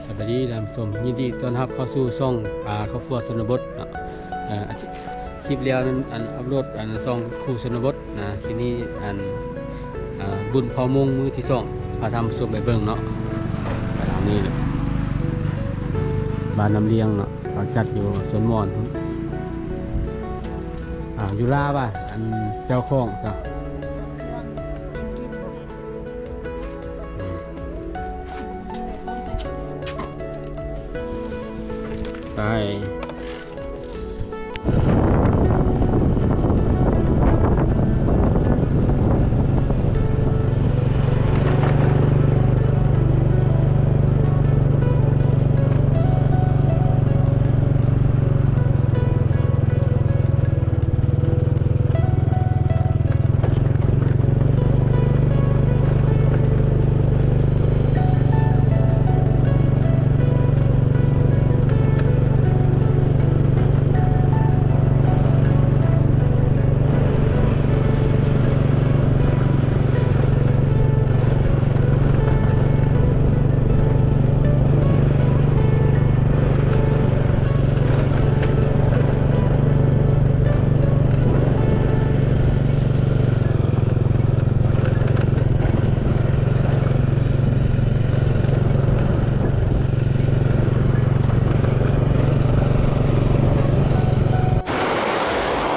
ສະບາຍດີທ່ານຜູ້ຊົມ, ຍິນດີຕ້ອນຮັບເຂົ້າສູ່ຊ່ອງ ອາ ຄອບຄົວຊົນນະບົດເນາະ. ເອີ ຄລິບແລ້ວນັ້ນ ອັນ ອັບໂຫຼດ ອັນ ຊ່ອງຄູ່ຊົນນະບົດນະ, ທີນີ້ ອັນ ອາ ບຸນເຜົາມົງມື້ທີສອງ ພາທ່ານຜູ້ຊົມໄປເບິ່ງເນາະ. ໄປທາງນີ້ແຫຼະ ບ້ານນ້ຳລຽງເນາະ, ເຂົາຈັດຢູ່ສວນມ່ອນພຸ້ນ. ອາ ຢູ່ລາວວ່າ ອັນ ເຈົ້າຂອງຊະ ໄປ.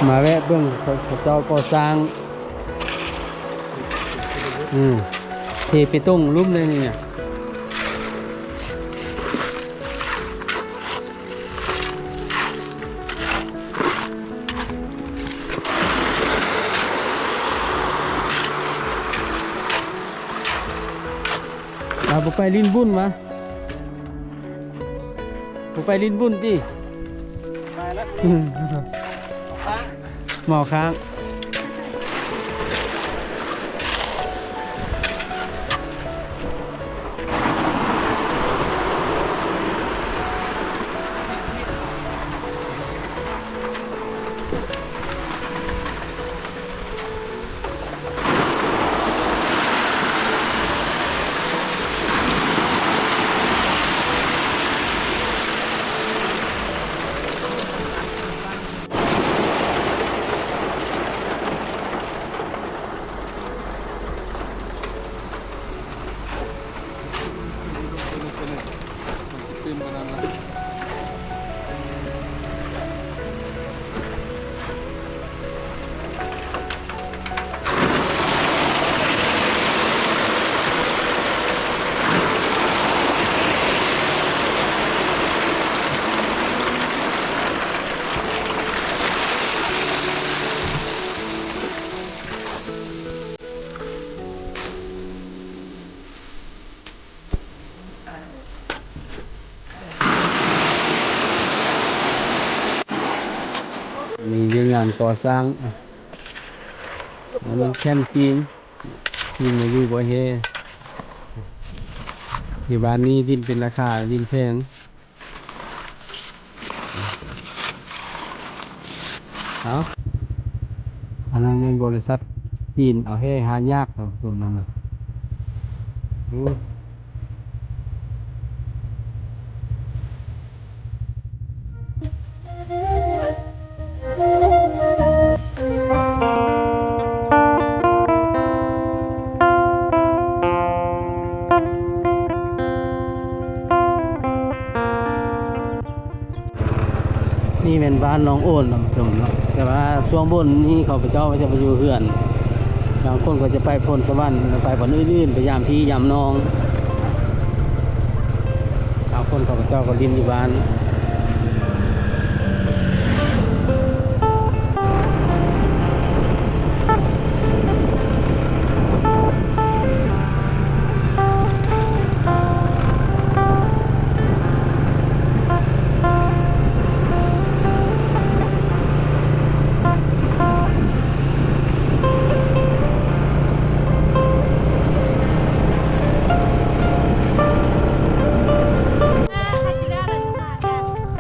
ມາແວະເບິ່ງເຂົາເຈົ້າກໍ່ສ້າງ ອືມ ເທເປຕົງລຸ່ມເລີຍນີ້. ລາວບໍ່ໄປຫຼິ້ນບຸນຫວາ? ບໍ່ໄປຫຼິ້ນບຸນຕິ? ໄປແລ້ວ ເມົາຄ້າງ. ນີ້ວຽກງານກໍ່ສ້າງ ອັນນີ້ແຄມຈີນ ຈີນມາຢູ່ບໍ່ແຮ. ຢູ່ບ້ານນີ້ດິນເປັນລາຄາ ດິນແພງ. ເອົາ ອັນນັ້ນແມ່ນບໍລິສັດຈີນເອົາແຮ່ຫາຍາກເນາະ ຕົ້ນນັ້ນນະ. ໂອ້ ນີ້ແມ່ນບ້ານໜອງໂອນ ທ່ານຜູ້ຊົມເນາະ, ແຕ່ວ່າຊ່ວງບົນນີ້ຂ້າພະເຈົ້າກໍຈະໄປຢູ່ເຮືອນ, ບາງຄົນກໍຈະໄປໂພນສະຫວັນ ແລະ ໄປບ່ອນອື່ນໆ ໄປຢາມພີ່ຢາມນ້ອງ. ບາງຄົນເຂົາເຈົ້າກໍຫຼິ້ນຢູ່ບ້ານ.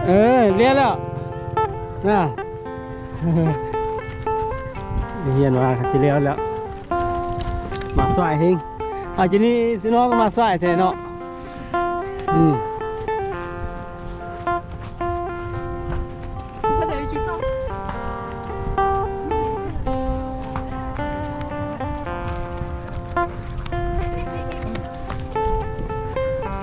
ເອີ ລຽນແລ້ວນະ, ຮຽນວ່າຊິແລ້ວແລ້ວ. ມາສວຍເຮງ ອາ ຈະນີ້ຊິນ້ອງມາສວຍແທ້ເນາະ. ອືມ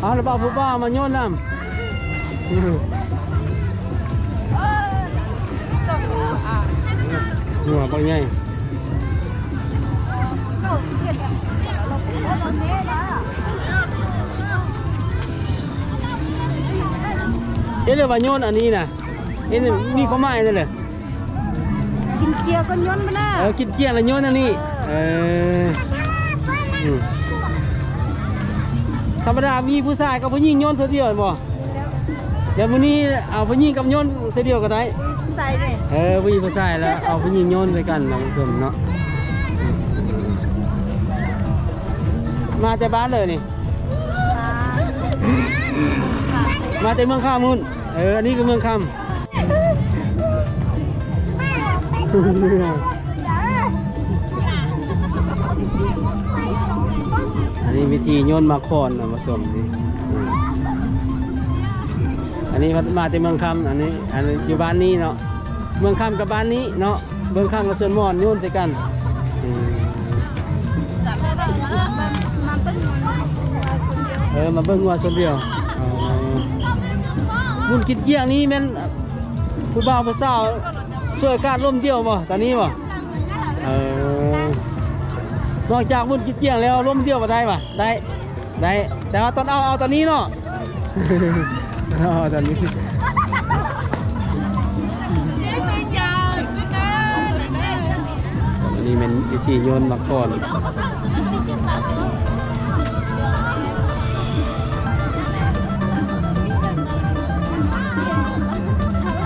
ເອົາລະ ບ່າວຜູ້ບ່າວມາໂຍນນຳ. ຫົວບັກໃຫຍ່ ເຮັດແລ້ວວ່າໂຍນອັນນີ້ນະ ເຮັດ ມີຄວາມໝາຍນັ້ນແຫຼະ. ກິນເຈ້ຍກໍໂຍນມານະ ເອີ ກິນເຈ້ຍແລ້ວໂຍນອັນນີ້ ເອີ ເອີ ອືມ ທຳມະດາມີຜູ້ຊາຍກັບຜູ້ຍິງໂຍນເທື່ອດຽວແມ່ນບໍ່? ແລ້ວມື້ນີ້ເອົາຜູ້ຍິງກັບໂຍນເທື່ອດຽວກໍໄດ້ ຜູ້ຊາຍເດ້ ເອີ ຜູ້ຍິງຜູ້ຊາຍ ແລ້ວເອົາຜູ້ຍິງໂຍນໃສ່ກັນເນາະ ເນາະ ມາແຕ່ບ້ານເລີຍນີ້ ມາແຕ່ເມືອງຄຳພຸ້ນ ເອີ ອັນນີ້ກໍເມືອງຄຳ ອັນນີ້ວິທີໂຍນໝາກຂອນເນາະ ມາຊົມນີ້ ອັນນີ້ມາແຕ່ເມືອງຄຳ ອັນນີ້ ອັນນີ້ຢູ່ບ້ານນີ້ເນາະ ເມືອງຄຳກັບບ້ານນີ້ເນາະ ເມືອງຄຳກັບສວນມ່ອນໂຍນໃສ່ກັນ ອືມ ເອີ ມາເບິ່ງງົວຊົນດຽວ ອໍ ບຸນກິນຈຽງນີ້ແມ່ນຜູ້ບ່າວຜູ້ສາວຊ່ວຍກັນລົມດຽວບໍ່ ຕອນນີ້ບໍ່? ເອີ ນອກຈາກບຸນກິນຈຽງແລ້ວລົມດຽວບໍ່ໄດ້ຫວາ? ໄດ້ ໄດ້ ແຕ່ວ່າຕອນເອົາ ເອົາຕອນນີ້ເນາະ ເອົາຕອນນີ້ ອັນນີ້ແມ່ນວິທີໂຍນໝາກຂອນ